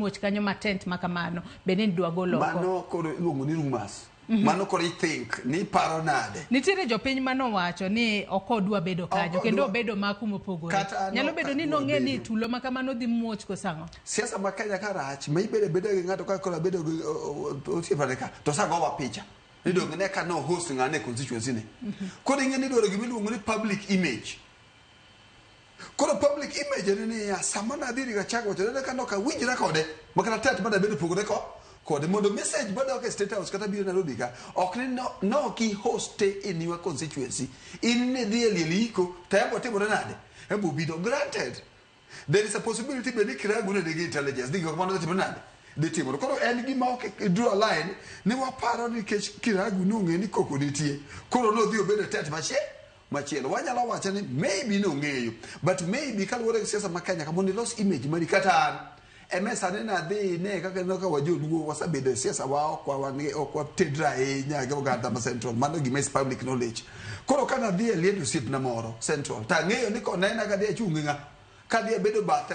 Muoch kanyo ma tent ma kamano bende ni dwa gol oko. Mano koro iluongo ni rumors. Mano koro i think ni iparo nade. Nitiere jopiny mane owacho ni ok odwa bedo kanyo Ok kendo odwa. obedo ma kuma opogore. Kata an Nyalo ok bedo ni adwa nong'e ni bedo. tulo ma kamano dhi muoch koso ang'o? Siasa ma Kenya ka rach ma ibedo abeda gi ng'ato ka koro abedo gi osiepane ka to osagowa picha ni donge ne ka no host ng'ane e constituency ne. Koro ing'e ni idwaro gima iluongo ni public image. Koro public image en niya, sama nadhi ir Gachagua to neno ka nok awinjra kode, ma kata tet mane abedo opogore ko kode mondo message madok e State House kata biro Nairobi ka, ok ni no, no ki hoste in your constituency. In ne dhi e liel iko, to embo timore nade? Embo biro. Granted, there is a possibility be ni Kiragu ne nigi intelligence, ni gik mano dhi timore nade? Dhi timore. Koro en gima ok draw a line ni waparo ni nikech Kiragu nong'e ni koko nitie, koro nodhi obedo e tet machielo. Machielo wanyalo wacho ni maybe nong'eyo but maybe kaluwore gi siasa ma Kenya ka mondo ilos image mari kata an eme sani nadhi ne kaka ineno ka wajoluo wasebedo e siasa wa ok wa ok watedre ahinya gi oganda ma Central mano gima is public knowledge koro ka nadhi e liend osiepna moro Central to ang'eyo ni konena kadhi achung' gi ng'a kadhi abedo bath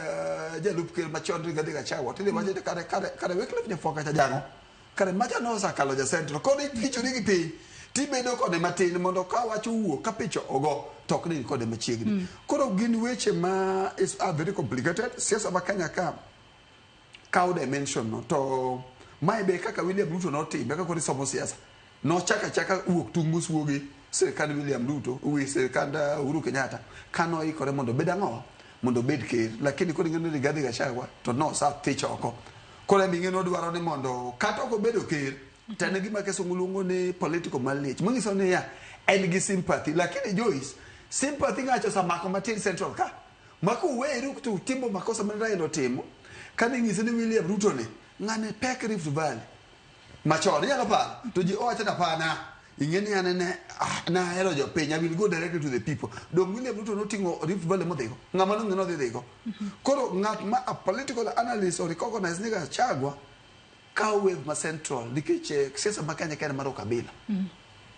jalup ker machon Rigathi Gachagua tidhi wacho ni kare kare kare Wycliffe Nyafwaka cha jang'o Kare macha nosakalo ja Central. Koro ipichori gi piny tibedo kode matin mondo ka wach owuok ka picha ogo to ok ni kode machiegni. Koro gin weche ma is are very complicated. Siasa ma Kenya ka kawo dimension no to mae be kaka William Ruto notime kaka koro isomo siasa. Nochako achaka wuok tung' mosuo gi sirkand William Ruto, wi sirkand Uhuru Kenyatta kanoikore mondo obed ang'o? Mondo obed ker. Lakini koro ing'e ni Rigathi Gachagua to nosathich oko. Koro en ing'e ni odwaro ni mondo kata ok obedo ker to en gima kisungu luongo ni political malich manyiso niya en gi sympathy lakini Joyce sympathy ng'acho osamako matin Central ka ma kuweru to utimo makosa mane Raila otimo kane ing'ise ni William Ruto ni ng'ane pek Rift Valley machon inyalo paro to ji owacho ni hapana ing'e ni an ne ah, nahero jopiny I will go directly to the people dong William Ruto noting'o Rift Valley modhigo ng'ama nong'e nodhi dhigo koro ng'at ma a political analyst or recognize ni Gachagua kawo wave ma Central nikech eh, siasa ma Kenya ka en mar ukabila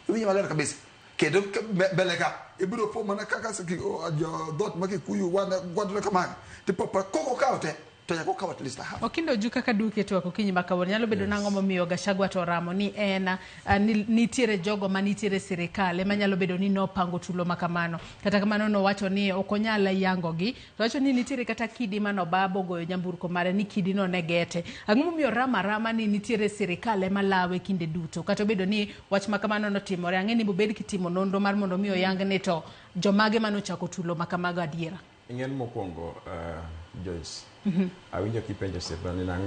iwinjo maler kabisa kendo mbele ka ibiro po mana kaka jo dhoot ma Kikuyu wan gwandore kamae tipopa koko kawo te to nyaka okaw at least a half. Okindo ju kaka duke twak okinyi ma kawuono nyalo bedo nang'o momiyo Gachagua to oramo ni en ni, nitiere jogo ma nitiere sirikal ema nyalo bedo ni nopango tulo ma kamano. Kata kamano nowacho ni ok onyal yangogi. To wacho ni nitiere kata kidi mane obabo ogoyo nyamburko mare ni kidi no ne gete. Ang'o momiyo oramo arama ni nitiere sirikal ema lawe kinde duto? Kata obedo ni wach ma kamano notimore, ang'e ni bobed kitimo nonro mar mondo mi oyang ni to jomage mane ochako tulo ma kamago adiera. Ing'en mokwongo Joyce, awinjo kipenjo osiepna ni nang'o.